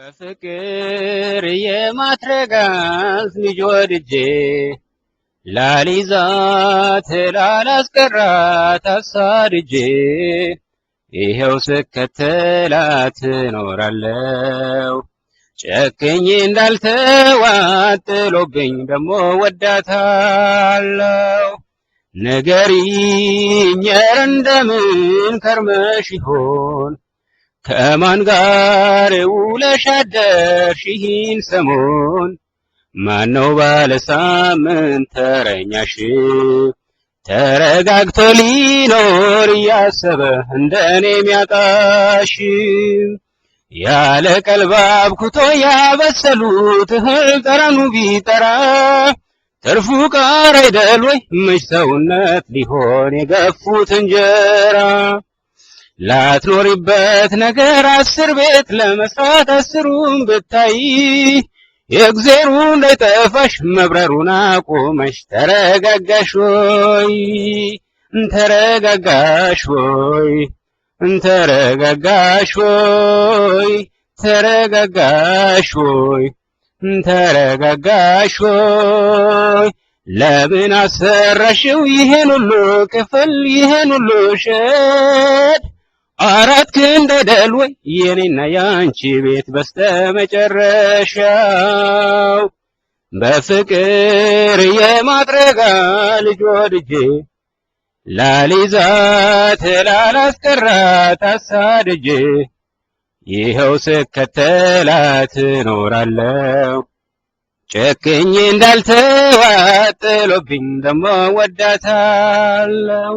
በፍቅር የማትረጋት ልጅ ወድጄ ላሊዛት ላላስቀራት አሳድጄ ይኸው ስከተላት እኖራለሁ። ጨክኜ እንዳልተዋት ጥሎብኝ ደሞ ወዳታለሁ። ንገሪኝ ኧረ እንደምን ከርመሽ ይሆን? ከማን ጋር ውለሽ አደርሽ ይህን ሰሞን? ማነው ባለ ሳምንት ተረኛሽ? ተረጋግቶ ሊኖር እያሰበ እንደኔ ሚያጣሽ? ያለ ቀልብ አብኩቶ ያበሰሉት እህል ጠረኑ ቢጠራ ትርፉ ቃር አይደል ወይ መች ሰውነት ሊሆን የገፉት እንጀራ? ላትኖሪበት ነገር 10 ቤት ለመስራት 10ሩን ብታይ የእግዜሩ እንዳይጠፋሽ መብረሩን አቁመሽ ተረጋጋሽ ወይ? ተረጋጋሽ ወይ? ተረጋጋሽ ወይ? ተረጋጋሽ ወይ? ተረጋጋሽ ወይ? ለምን አሰራሽው ይሄን ሁሉ ክፍል ይሄን ሁሉ shed? 4 ክንድ አይደል ወይ የኔና ያንቺ ቤት በስተመጨረሻው? በፍቅር የማትረጋ ልጅ ወድጄ ላሊዛት ላላስቀራት አሳድጄ ይኸው ስከተላት እኖራለሁ። ጨክኜ እንዳልተዋት ጥሎብኝ ደሞ ወዳታለሁ።